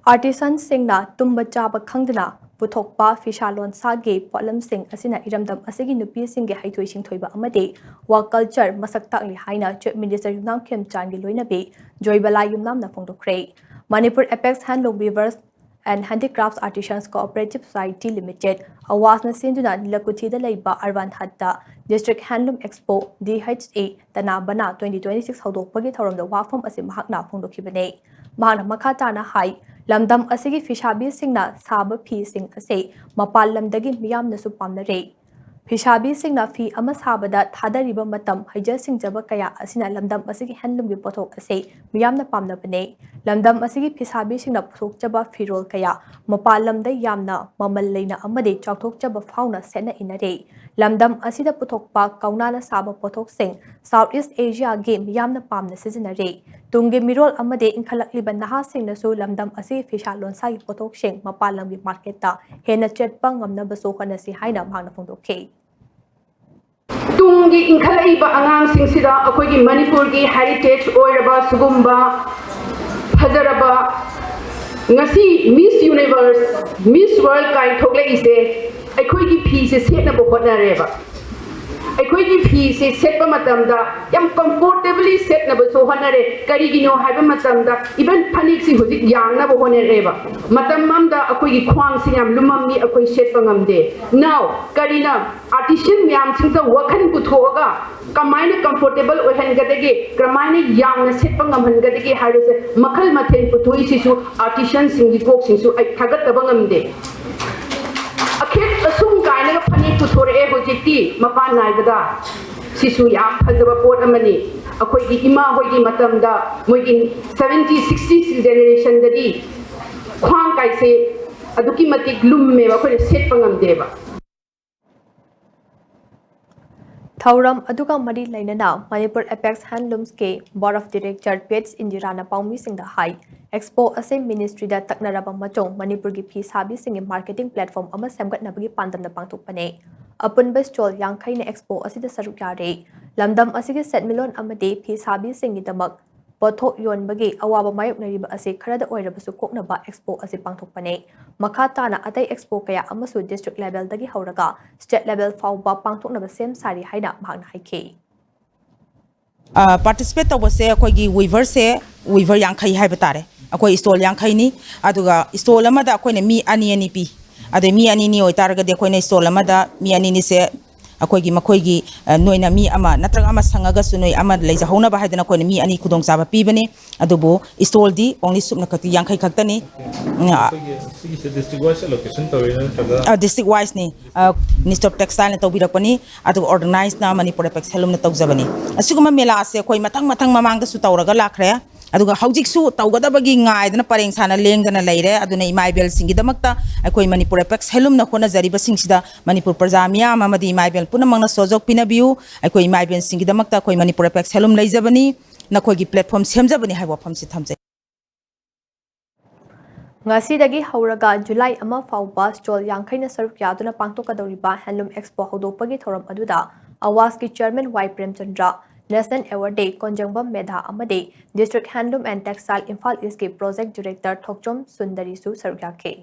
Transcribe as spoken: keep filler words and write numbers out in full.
ꯑꯥꯔꯇꯤꯁꯟꯁꯤꯡꯅ ꯇꯨꯝꯕ ꯆꯥꯕ ꯈꯪꯗꯅ ꯄꯨꯊꯣꯛꯄ ꯐꯤꯁꯥ ꯂꯣꯟꯁꯥꯒꯤ ꯄꯣꯠꯂꯝꯁꯤꯡ ꯑꯁꯤꯅ ꯏꯔꯝꯗꯝ ꯑꯁꯤꯒꯤ ꯅꯨꯄꯤꯁꯤꯡꯒꯤ ꯍꯩꯊꯣꯏ ꯁꯤꯡꯊꯣꯏꯕ ꯑꯃꯗꯤ ꯋꯥ ꯀꯜꯆꯔ ꯃꯁꯛ ꯇꯥꯛꯂꯤ ꯍꯥꯏꯅ ꯆꯤꯐ ꯃꯤꯅꯤꯁꯇꯔ ꯌꯨꯝꯅꯥꯝ ꯈꯦꯝꯆꯥꯟꯒꯤ ꯂꯣꯏꯅꯕꯤ ꯖꯣꯏꯕꯂꯥ ꯌꯨꯝꯅꯥꯝꯅ ꯐꯣꯡꯗꯣꯛꯈ꯭ꯔꯦ꯫ Manipur apex handloom weavers and handicrafts artisans cooperative society limited, ꯑꯋꯥꯁꯅ ꯁꯤꯟꯗꯨꯅ ꯅꯤꯂꯀꯨꯊꯤꯗ ꯂꯩꯕ ꯑꯔꯕꯥꯟ ꯍꯠꯇ district handloom expo, D H A, ꯇꯅꯥ ꯕꯅꯥ ꯇ꯭ꯋꯦꯟꯇꯤ ꯇ꯭ꯋꯦꯟꯇꯤ ꯁꯤꯛꯁ ꯍꯧꯗꯣꯛꯄꯒꯤ ꯊꯧꯔꯝꯗ ꯋꯥꯐꯝ ꯑꯁꯤ ꯃꯍꯥꯛꯅ ꯐꯣꯡꯗꯣꯛꯈꯤꯕꯅꯤ꯫ ꯃꯍꯥꯛꯅ ꯃꯈꯥ ꯇꯥꯅ ꯍꯥꯏ, ꯂꯝꯗꯝ ꯑꯁꯤꯒꯤ ꯐꯤꯁꯥꯕꯤꯁꯤꯡꯅ ꯁꯥꯕ ꯐꯤꯁꯤꯡ ꯑꯁꯤ ꯃꯄꯥꯟ ꯂꯝꯗꯒꯤ ꯃꯤꯌꯥꯝꯅꯁꯨ ꯄꯥꯝꯅꯔꯦ꯫ ꯐꯤꯁꯥꯕꯤꯁꯤꯡꯅ ꯐꯤ ꯑꯃ ꯁꯥꯕꯗ ꯊꯥꯗꯔꯤꯕ ꯃꯇꯝ, ꯍꯩꯖ ꯁꯤꯡꯖꯕ ꯀꯌꯥ ꯑꯁꯤꯅ ꯂꯝꯗꯝ ꯑꯁꯤꯒꯤ ꯍꯦꯟꯂꯨꯝꯒꯤ ꯄꯣꯠꯊꯣꯛ ꯑꯁꯤ ꯃꯤꯌꯥꯝꯅ ꯄꯥꯝꯅꯕꯅꯤ꯫ ꯂꯝꯗꯝ ꯑꯁꯤꯒꯤ ꯐꯤꯁꯥꯕꯤꯁꯤꯡꯅ ꯄꯨꯊꯣꯛꯆꯕ ꯐꯤꯔꯣꯜ ꯀꯌꯥ ꯃꯄꯥꯟ ꯂꯝꯗ ꯌꯥꯝꯅ ꯃꯃꯜ ꯂꯩꯅ ꯑꯃꯗꯤ ꯆꯥꯎꯊꯣꯛꯆꯕ ꯐꯥꯎꯅ ꯁꯦꯠꯅ ꯏꯟꯅꯔꯤ꯫ ꯂꯝꯗꯝ ꯑꯁꯤꯗ ꯄꯨꯊꯣꯛꯄ ꯀꯧꯅꯥꯅ ꯁꯥꯕ ꯄꯣꯠꯊꯣꯛꯁꯤꯡ ꯁꯥꯎꯠ ꯏꯁ ꯑꯦꯁꯤꯌꯥꯒꯤ ꯃꯤꯌꯥꯝꯅ ꯄꯥꯝꯅ ꯁꯤꯖꯤꯟꯅꯔꯤ꯫ ꯇꯨꯡꯒꯤ ꯃꯤꯔꯣꯜ ꯑꯃꯗꯤ ꯏꯟꯈꯠꯂꯛꯂꯤꯕ ꯅꯍꯥꯁꯤꯡꯅꯁꯨ ꯂꯝꯗꯝ ꯑꯁꯤꯒꯤ ꯐꯤꯁꯥ ꯂꯣꯟꯁꯥꯒꯤ ꯄꯣꯠꯊꯣꯛꯁꯤꯡ ꯃꯄꯥꯟ ꯂꯝꯒꯤ ꯃꯥꯔꯀꯦꯠꯇ ꯍꯦꯟꯅ ꯆꯦꯠꯄ ꯉꯝꯅꯕꯁꯨ ꯍꯣꯠꯅꯁꯤ ꯍꯥꯏꯅ ꯃꯍꯥꯛꯅ ꯐꯣꯡꯗꯣꯛꯈꯤ꯫ ꯇꯨꯡꯒꯤ ꯏꯟꯈꯠꯂꯛꯏꯕ ꯑꯉꯥꯡꯁꯤꯡꯁꯤꯗ ꯑꯩꯈꯣꯏꯒꯤ ꯃꯅꯤꯄꯨꯔꯒꯤ ꯍꯦꯔꯤꯇꯦꯖ ꯑꯣꯏꯔꯕ ꯁꯤꯒꯨꯝꯕ ꯐꯖꯔꯕ ꯉꯁꯤ ꯃꯤꯁ ꯌꯨꯅꯤꯚꯔꯁ, ꯃꯤꯁ ꯋꯥꯔꯜ ꯀꯥꯏ ꯊꯣꯛꯂꯛꯏꯁꯦ ꯑꯩꯈꯣꯏꯒꯤ ꯐꯤꯁꯦ ꯁꯦꯠꯅꯕ ꯍꯣꯠꯅꯔꯦꯕ꯫ ꯑꯩꯈꯣꯏꯒꯤ ꯐꯤꯁꯦ ꯁꯦꯠꯄ ꯃꯇꯝꯗ ꯌꯥꯝ ꯀꯝꯐꯣꯔꯇꯦꯕꯂꯤ ꯁꯦꯠꯅꯕꯁꯨ ꯍꯣꯠꯅꯔꯦ꯫ ꯀꯔꯤꯒꯤꯅꯣ ꯍꯥꯏꯕ ꯃꯇꯝꯗ ꯏꯚꯟ ꯐꯅꯦꯛꯁꯤ ꯍꯧꯖꯤꯛ ꯌꯥꯡꯅꯕ ꯍꯣꯠꯅꯔꯛꯑꯦꯕ꯫ ꯃꯇꯝ ꯑꯃꯗ ꯑꯩꯈꯣꯏꯒꯤ ꯈ꯭ꯋꯥꯡꯁꯤ ꯌꯥꯝ ꯂꯨꯝꯃꯝꯃꯤ, ꯑꯩꯈꯣꯏ ꯁꯦꯠꯄ ꯉꯝꯗꯦ꯫ Now ꯀꯔꯤꯅ ꯑꯥꯔꯇꯤꯁꯟ ꯃꯌꯥꯝꯁꯤꯡꯗ ꯋꯥꯈꯜ ꯄꯨꯊꯣꯛꯑꯒ ꯀꯃꯥꯏꯅ ꯀꯝꯐꯣꯔꯇꯦꯕꯜ ꯑꯣꯏꯍꯟꯒꯗꯒꯦ, ꯀꯃꯥꯏꯅ ꯌꯥꯝꯅ ꯁꯦꯠꯄ ꯉꯝꯍꯟꯒꯗꯒꯦ ꯍꯥꯏꯕꯁꯦ ꯃꯈꯜ ꯃꯊꯦꯜ ꯄꯨꯊꯣꯛꯏꯁꯤꯁꯨ ꯑꯥꯔꯇꯤꯁꯟꯁꯤꯡꯒꯤ ꯀꯣꯛꯁꯤꯡꯁꯨ ꯑꯩ ꯊꯥꯒꯠꯇꯕ ꯉꯝꯗꯦ꯫ ꯑꯈꯦꯠ ꯑꯁꯨꯝ ꯀꯥꯏꯅꯒ ꯐꯅꯦꯛ ꯄꯨꯊꯣꯔꯛꯑꯦ ꯍꯧꯖꯤꯛꯇꯤ ꯃꯄꯥꯟ ꯅꯥꯏꯕꯗ꯫ ꯁꯤꯁꯨ ꯌꯥꯝ ꯐꯖꯕ ꯄꯣꯠ ꯑꯃꯅꯤ꯫ ꯑꯩꯈꯣꯏꯒꯤ ꯏꯃꯥ ꯍꯣꯏꯒꯤ ꯃꯇꯝꯗ ꯃꯣꯏꯒꯤ ꯁꯕꯦꯟꯇꯤ ꯁꯤꯛꯁꯇꯤ ꯖꯦꯅꯦꯔꯦꯁꯟꯗꯗꯤ ꯈ꯭ꯋꯥꯡ ꯀꯥꯏꯁꯦ ꯑꯗꯨꯛꯀꯤ ꯃꯇꯤꯛ ꯂꯨꯝꯃꯦꯕ, ꯑꯩꯈꯣꯏꯅ ꯁꯦꯠꯄ ꯉꯝꯗꯦꯕ꯫ ꯊꯧꯔꯝ ꯑꯗꯨꯒ ꯃꯔꯤ ꯂꯩꯅꯅ ꯃꯅꯤꯄꯨꯔ ꯑꯦꯄꯦꯛꯁ ꯍꯦꯟꯂꯨꯝꯁꯀꯤ board of director P H ꯏꯟꯗꯤꯔꯥꯅ ꯄꯥꯎꯃꯤꯁꯤꯡꯗ ꯍꯥꯏ, ꯑꯦꯛꯁꯄꯣ ꯑꯁꯤ ꯃꯤꯅꯤꯁꯇ꯭ꯔꯤꯗ ꯇꯛꯅꯔꯕ ꯑꯃꯁꯨꯡ ꯃꯅꯤꯄꯨꯔꯒꯤ ꯐꯤ ꯁꯥꯕꯤꯁꯤꯡꯒꯤ ꯃꯥꯔꯀꯦꯇꯤꯡ ꯄ꯭ꯂꯦꯠꯐꯣꯔꯝ ꯑꯃ ꯁꯦꯝꯒꯠꯅꯕꯒꯤ ꯄꯥꯟꯗꯝꯅ ꯄꯥꯡꯊꯣꯛꯄꯅꯤ꯫ ꯑꯄꯨꯟꯕ ꯁ꯭ꯇꯣꯜ ꯌꯥꯡꯈꯩꯅ ꯑꯦꯛꯁꯄꯣ ꯑꯁꯤꯗ ꯁꯔꯨꯛ ꯌꯥꯔꯤ꯫ ꯂꯝꯗꯝ ꯑꯁꯤꯒꯤ ꯁꯦꯟꯃꯤꯠꯂꯣꯟ ꯑꯃꯗꯤ ꯐꯤ ꯁꯥꯕꯤꯁꯤꯡꯒꯤꯗꯃꯛ ꯄꯣꯠꯊꯣꯛ ꯌꯣꯟꯕꯒꯤ ꯑꯋꯥꯕ ꯃꯥꯌꯣꯛꯅꯔꯤꯕ ꯑꯁꯤ ꯈꯔꯗ ꯑꯣꯏꯔꯕꯁꯨ ꯀꯣꯛꯅꯕ ꯑꯦꯛꯁꯄꯣ ꯑꯁꯤ ꯄꯥꯡꯊꯣꯛꯄꯅꯤ꯫ ꯃꯈꯥ ꯇꯥꯅ ꯑꯇꯩ ꯑꯦꯛꯁꯄꯣ ꯀꯌꯥ ꯑꯃꯁꯨ ꯗꯤꯁꯇ꯭ꯔꯤꯛ ꯂꯦꯚꯦꯜꯗꯒꯤ ꯍꯧꯔꯒ ꯁ꯭ꯇꯦꯠ ꯂꯦꯚꯦꯜ ꯐꯥꯎꯕ ꯄꯥꯡꯊꯣꯛꯅꯕ ꯁꯦꯝ ꯁꯥꯔꯤ ꯍꯥꯏꯅ ꯃꯍꯥꯛꯅ ꯍꯥꯏꯈꯤ꯫ ꯄꯥꯔꯇꯤꯁꯤꯄꯦꯠ ꯇꯧꯕꯁꯦ ꯑꯩꯈꯣꯏꯒꯤ ꯋꯤꯚꯔꯁꯦ ꯋꯤꯚꯔ ꯌꯥꯡꯈꯩ ꯍꯥꯏꯕ ꯇꯥꯔꯦ꯫ ꯑꯩꯈꯣꯏ ꯏꯁꯇꯣꯜ ꯌꯥꯡꯈꯩꯅꯤ꯫ ꯑꯗꯨꯒ ꯏꯁꯇꯣꯜ ꯑꯃꯗ ꯑꯩꯈꯣꯏꯅ ꯃꯤ ꯑꯅꯤ ꯑꯅꯤ ꯄꯤ꯫ ꯑꯗꯩ ꯃꯤ ꯑꯅꯤꯅꯤ ꯑꯣꯏꯇꯥꯔꯒꯗꯤ ꯑꯩꯈꯣꯏꯅ ꯏꯁꯇꯣꯜ ꯑꯃꯗ ꯃꯤ ꯑꯅꯤꯅꯤꯁꯦ ꯑꯩꯈꯣꯏꯒꯤ ꯃꯈꯣꯏꯒꯤ ꯅꯣꯏꯅ ꯃꯤ ꯑꯃ ꯅꯠꯇ꯭ꯔꯒ ꯑꯃ ꯁꯪꯉꯒꯁꯨ ꯅꯣꯏ ꯑꯃ ꯂꯩꯖꯍꯧꯅꯕ ꯍꯥꯏꯗꯅ ꯑꯩꯈꯣꯏꯅ ꯃꯤ ꯑꯅꯤ ꯈꯨꯗꯣꯡꯆꯥꯕ ꯄꯤꯕꯅꯤ꯫ ꯑꯗꯨꯕꯨ ꯏꯁꯇꯣꯜꯗꯤ ꯑꯣꯡꯂꯤ ꯁꯨꯞꯅ ꯈꯛꯇꯤ ꯌꯥꯡꯈꯩ ꯈꯛꯇꯅꯤ꯫ ꯑꯩꯈꯣꯏꯒꯤ ꯁꯤꯒꯤꯁꯦ ꯗꯤꯁꯇ꯭ꯔꯤꯛ ꯋꯥꯏꯁ ꯑꯦꯂꯣꯀꯦꯁꯟ ꯇꯧꯔꯤꯔ ꯅꯠꯇ꯭ꯔꯒ ꯗꯤꯁꯇ꯭ꯔꯤꯛ ꯋꯥꯏꯁꯅꯤ꯫ ꯅꯤꯁꯇꯣꯞ ꯇꯦꯛꯁꯇꯥꯏꯜꯅ ꯇꯧꯕꯤꯔꯛꯄꯅꯤ꯫ ꯑꯗꯨꯒ ꯑꯣꯔꯒꯅꯥꯏꯁꯅ ꯃꯅꯤꯄꯨꯔ ꯑꯦꯄꯦꯛꯁ ꯍꯦꯟꯂꯨꯝꯅ ꯇꯧꯖꯕꯅꯤ꯫ ꯑꯁꯤꯒꯨꯝꯕ ꯃꯦꯂꯥꯁꯦ ꯑꯩꯈꯣꯏ ꯃꯊꯪ ꯃꯊꯪ ꯃꯃꯥꯡꯗꯁꯨ ꯇꯧꯔꯒ ꯂꯥꯛꯈ꯭ꯔꯦ꯫ ꯑꯗꯨꯒ ꯍꯧꯖꯤꯛꯁꯨ ꯇꯧꯒꯗꯕꯒꯤ ꯉꯥꯏꯗꯅ ꯄꯔꯦꯡ ꯁꯥꯅ ꯂꯦꯡꯗꯅ ꯂꯩꯔꯦ꯫ ꯑꯗꯨꯅ ꯏꯃꯥ ꯏꯕꯦꯜꯁꯤꯡꯒꯤꯗꯃꯛꯇ ꯑꯩꯈꯣꯏ ꯃꯅꯤꯄꯨꯔ ꯑꯦꯄꯦꯛꯁ ꯍꯦꯟꯂꯨꯝꯅ ꯍꯣꯠꯅꯖꯔꯤꯕꯁꯤꯡꯁꯤꯗ ꯃꯅꯤꯄꯨꯔ ꯄ꯭ꯔꯖꯥ ꯃꯤꯌꯥꯝ ꯑꯃꯗꯤ ꯏꯃꯥ ꯏꯕꯦꯜ ꯄꯨꯝꯅꯃꯛꯅ ꯁꯣꯖꯣꯛ ꯄꯤꯅꯕꯤꯌꯨ꯫ ꯑꯩꯈꯣꯏ ꯏꯃꯥ ꯏꯕꯦꯜꯁꯤꯡꯒꯤꯗꯃꯛꯇ ꯑꯩꯈꯣꯏ ꯃꯅꯤꯄꯨꯔ ꯑꯦꯄꯦꯛꯁ ꯍꯦꯟꯂꯨꯝ ꯂꯩꯖꯕꯅꯤ꯫ ꯅꯈꯣꯏꯒꯤ ꯄ꯭ꯂꯦꯠꯐꯣꯝ ꯁꯦꯝꯖꯕꯅꯤ ꯍꯥꯏꯕ ꯋꯥꯐꯝꯁꯤ ꯊꯝꯖꯩ꯫ ꯉꯁꯤꯗꯒꯤ ꯍꯧꯔꯒ ꯖꯨꯂꯥꯏ ꯑꯃ ꯐꯥꯎꯕ ꯁ꯭ꯇꯣꯜ ꯌꯥꯡꯈꯩꯅ ꯁꯔꯨꯛ ꯌꯥꯗꯨꯅ ꯄꯥꯡꯊꯣꯛꯀꯗꯧꯔꯤꯕ ꯍꯦꯟꯂꯨꯝ ꯑꯦꯛꯁꯄꯣ ꯍꯧꯗꯣꯛꯄꯒꯤ ꯊꯧꯔꯝ ꯑꯗꯨꯗ ꯑꯋꯥꯁꯀꯤ ꯆꯤꯌꯔꯃꯦꯟ ꯋꯥꯏ ꯄ꯭ꯔꯦꯝꯆꯟꯗ꯭ꯔ, ꯅꯦꯁꯅꯦꯜ ꯑꯦꯋꯥꯔꯗꯤ ꯀꯣꯟꯖꯪꯕꯝ ꯃꯦꯙꯥ ꯑꯃꯗꯤ district handloom and textile Imphal ꯏꯁꯀꯤ ꯄ꯭ꯔꯣꯖꯦꯛ ꯗꯤꯔꯦꯛꯇꯔ ꯊꯣꯛꯆꯣꯝ ꯁꯨꯟꯗꯔꯤꯁꯨ ꯁꯔꯨꯛ ꯌꯥꯈꯤ꯫